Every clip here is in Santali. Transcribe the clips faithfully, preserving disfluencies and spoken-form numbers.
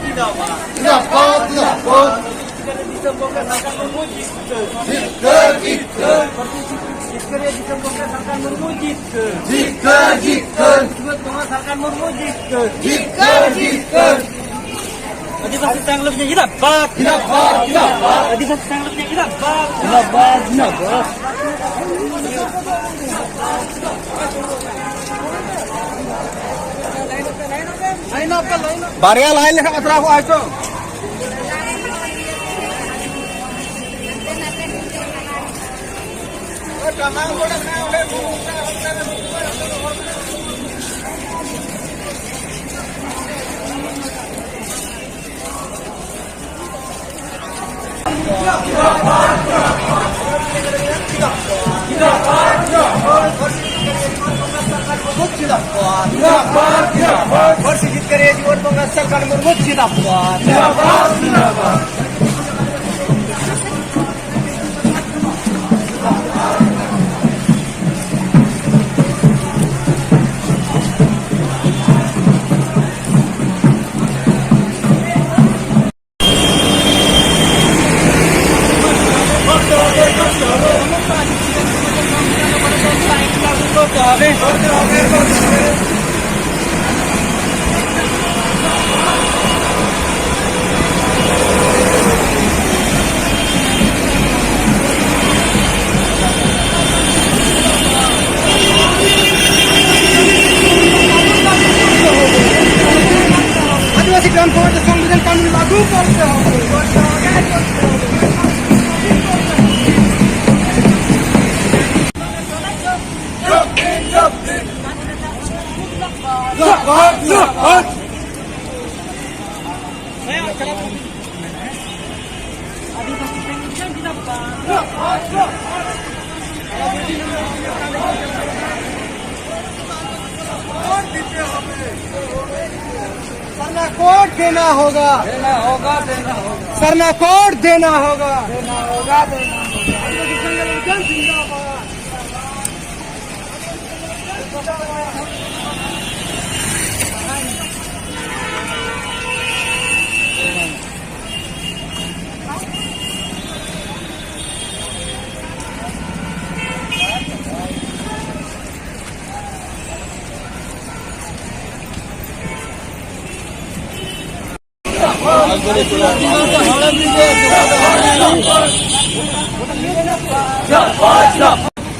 ᱡᱤᱱᱫᱟᱵᱟᱫ, ᱡᱤᱱᱫᱟᱵᱟᱫ᱾ ᱡᱤᱛᱠᱟᱹᱨᱤᱭᱟᱹ ᱫᱤᱥᱚᱢ ᱜᱚᱢᱠᱮ ᱥᱟᱞᱠᱷᱟᱱ ᱢᱩᱨᱢᱩ ᱡᱤᱛᱠᱟᱹᱨ᱾ ᱡᱤᱛᱠᱟᱹᱨ, ᱡᱤᱛᱠᱟᱹᱨ᱾ ᱡᱤᱛᱠᱟᱹᱨᱤᱭᱟᱹ ᱫᱤᱥᱚᱢ ᱜᱚᱢᱠᱮ ᱥᱟᱞᱠᱷᱟᱱ ᱢᱩᱨᱢᱩ ᱡᱤᱛᱠᱟᱹᱨ᱾ ᱡᱤᱛᱠᱟᱹᱨ, ᱡᱤᱛᱠᱟᱹᱨ᱾ ᱥᱩᱵᱳᱫᱷ ᱠᱩᱢᱟᱨ ᱥᱟᱞᱠᱷᱟᱱ ᱢᱩᱨᱢᱩ ᱡᱤᱛᱠᱟᱹᱨ᱾ ᱡᱤᱛᱠᱟᱹᱨ, ᱡᱤᱛᱠᱟᱹᱨ᱾ ᱟᱹᱫᱤᱵᱟᱹᱥᱤ ᱪᱟᱸᱜᱽᱞᱚᱵ ᱡᱤᱱᱫᱟᱵᱟᱫ᱾ ᱡᱤᱱᱫᱟᱵᱟᱫ, ᱡᱤᱱᱫᱟᱵᱟᱫ᱾ ᱟᱹᱫᱤᱵᱟᱹᱥᱤ ᱪᱟᱸᱜᱽᱞᱚᱵ ᱡᱤᱱᱫᱟᱵᱟᱫ᱾ ᱡᱤᱱᱫᱟᱵᱟᱫ, ᱡᱤᱱᱫᱟᱵᱟᱫ᱾ ᱵᱟᱨᱭᱟ ᱞᱟᱭᱤᱱ ᱞᱮᱠᱷᱟᱱ ᱵᱟᱛᱨᱟᱣ ᱠᱚᱜᱼᱟ ᱦᱚᱭᱛᱚ᱾ ᱯᱟᱹᱨᱥᱤ ᱡᱤᱛᱠᱟᱹᱨᱤᱭᱟᱹ ᱡᱩᱣᱟᱹᱱ ᱵᱚᱸᱜᱟ ᱥᱟᱞᱠᱷᱟᱱ ᱢᱩᱨᱢᱩ ᱡᱤᱱᱫᱟᱵᱟᱫ᱾ आदिवासी ग्राम समाज संविधान कानून लागू करते हो। सरना कोड देना होगा। देना होगा, देना होगा। सरना कोड देना होगा। देना होगा, देना होगा। जिंदाबाद। জিন্দাবাদ, জিন্দাবাদ। জিন্দাবাদ, জিন্দাবাদ।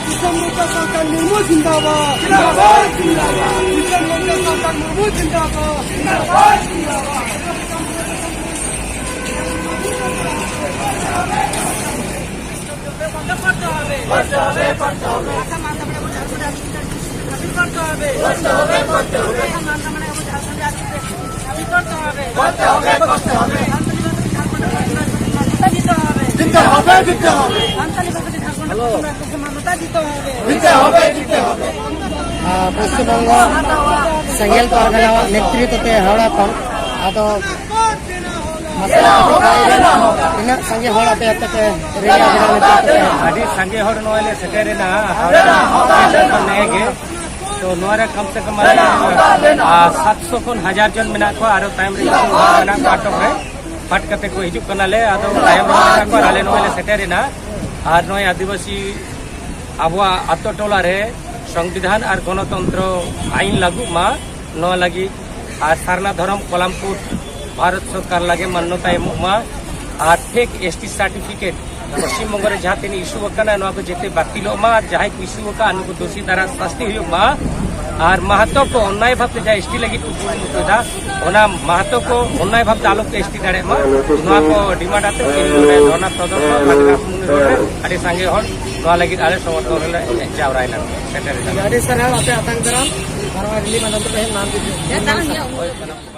বিক্রম রূপা সরকার মুর্মু জিন্দাবাদ। জিন্দাবাদ, জিন্দাবাদ। বিক্রম রূপা সরকার মুর্মু জিন্দাবাদ। জিন্দাবাদ, জিন্দাবাদ। দিতে হবে, দিতে হবে। দিতে হবে, দিতে হবে। ᱟᱨ ᱯᱚᱥᱪᱤᱢ ᱵᱚᱝᱜᱚ ᱥᱮᱸᱜᱮᱞ ᱯᱟᱨᱜᱟᱱᱟ ᱱᱮᱛᱨᱤᱛᱵ ᱛᱮ ᱦᱟᱣᱲᱟ ᱠᱷᱚᱱ ᱟᱫᱚ ᱢᱟᱥᱮ ᱛᱤᱱᱟᱹᱜ ᱥᱟᱸᱜᱮ ᱦᱚᱲ ᱟᱯᱮ ᱟᱯᱮ ᱯᱮ ᱨᱮᱞᱤ ᱟᱹᱜᱩ ᱞᱮᱫᱟ? ᱟᱹᱰᱤ ᱥᱟᱸᱜᱮ ᱦᱚᱲ ᱱᱚᱜᱼᱚᱭ ᱞᱮ ᱥᱮᱴᱮᱨᱮᱱᱟ ᱦᱟᱣᱲᱟ ᱱᱮᱜᱮ᱾ ᱛᱚ ᱱᱚᱣᱟ ᱨᱮ ᱠᱚᱢ ᱥᱮ ᱠᱚᱢ ᱟᱞᱮ, ᱟᱨ ᱥᱟᱛᱥᱚ ᱠᱷᱚᱱ ᱦᱟᱡᱟᱨ ᱡᱚᱱ ᱢᱮᱱᱟᱜ ᱠᱚᱣᱟ, ᱟᱨᱚ ᱛᱟᱭᱚᱢ ᱨᱮ ᱠᱤᱪᱷᱩ ᱦᱚᱲ ᱢᱮᱱᱟᱜ ᱠᱚᱣᱟ ᱟᱴᱚᱠ ᱨᱮ, ᱯᱷᱟᱴ ᱠᱟᱛᱮ ᱠᱚ ᱦᱤᱡᱩᱜ ᱠᱟᱱᱟᱞᱮ᱾ ᱟᱫᱚ ᱛᱟᱭᱚᱢ ᱨᱮ ᱢᱮᱱᱟᱜ ᱠᱚᱣᱟ, ᱟᱞᱮ ᱱᱚᱜᱼᱚᱭ ᱞᱮ ᱥᱮᱴᱮᱨᱮᱱᱟ᱾ ᱟᱨ ᱱᱚᱜᱼᱚᱭ ᱟᱹᱫᱤᱵᱟᱹᱥᱤ ᱟᱵᱚᱣᱟᱜ ᱟᱛᱳ ᱴᱚᱞᱟ ᱨᱮ ᱥᱚᱝᱵᱤᱫᱷᱟᱱ ᱟᱨ ᱜᱚᱱᱚᱛᱚᱱᱛᱨᱚ ᱟᱭᱤᱱ ᱞᱟᱹᱜᱩᱜ ᱢᱟ, ᱱᱚᱣᱟ ᱞᱟᱹᱜᱤᱫ ᱟᱨ ᱥᱟᱨᱱᱟ ᱫᱷᱚᱨᱚᱢ ᱠᱚᱞᱟᱢ ᱠᱳᱰ ᱵᱷᱟᱨᱚᱛ ᱥᱚᱨᱠᱟᱨ ᱞᱟᱹᱜᱤᱫ ᱢᱟᱱᱱᱚᱛᱟᱭ ᱮᱢᱚᱜ ᱢᱟ᱾ ᱟᱨ fake S T certificate Paschim Banga ᱨᱮ ᱡᱟᱦᱟᱸ ᱛᱤᱱᱟᱹᱜ ᱤᱥᱩ ᱟᱠᱟᱱᱟ, ᱱᱚᱣᱟ ᱠᱚ ᱡᱮᱛᱮ ᱵᱟᱹᱛᱤᱞᱚᱜ ᱢᱟ᱾ ᱟᱨ ᱡᱟᱦᱟᱸᱭ ᱠᱚ ᱤᱥᱩ ᱟᱠᱟᱫ, ᱱᱩᱠᱩ ᱫᱳᱥᱤ ᱫᱷᱟᱨᱟ ᱥᱟᱥᱛᱤ ᱦᱩᱭᱩᱜ ᱢᱟ᱾ ᱟᱨ ᱢᱟᱦᱟᱛᱚ ᱠᱚ ᱚᱱᱱᱟᱭ ᱵᱷᱟᱵᱛᱮ ᱡᱟᱦᱟᱸ ᱮᱥ ᱴᱤ ᱞᱟᱹᱜᱤᱫ ᱠᱚ ᱠᱩᱨᱩᱢᱩᱴᱩᱭᱮᱫᱟ, ᱚᱱᱟ ᱢᱟᱦᱟᱛᱚ ᱠᱚ ᱚᱱᱱᱟᱭ ᱵᱷᱟᱵᱛᱮ ᱟᱞᱚ ᱠᱚ ᱮᱥ ᱴᱤ ᱫᱟᱲᱮᱭᱟᱜ ᱢᱟ, ᱱᱚᱣᱟ ᱠᱚ ᱰᱤᱢᱟᱱᱰ ᱟᱛᱮ ᱛᱮᱦᱮᱧ ᱱᱚᱰᱮ ᱫᱷᱚᱨᱱᱟ ᱯᱨᱚᱫᱚᱨᱥᱚᱱ ᱨᱮ ᱟᱹᱰᱤ ᱥᱟᱸᱜᱮ ᱦᱚᱲ ᱱᱚᱣᱟ ᱞᱟᱹᱜᱤᱫ ᱟᱞᱮ ᱥᱚᱢᱚᱨᱛᱷᱚᱱ ᱨᱮᱞᱮ ᱡᱟᱣᱨᱟᱭᱮᱱᱟ, ᱥᱮᱴᱮᱨᱮᱱᱟ᱾ ᱟᱹᱰᱤ ᱥᱟᱨᱦᱟᱣ ᱟᱯᱮ ᱟᱛᱟᱝ ᱫᱟᱨᱟᱢ ᱟᱨ ᱱᱚᱣᱟ ᱨᱮᱞᱤ ᱢᱟᱫᱽᱫᱷᱚᱢ ᱛᱮ ᱛᱮᱦᱮᱧ ᱢᱟᱱ ᱫᱤᱥᱚᱢ᱾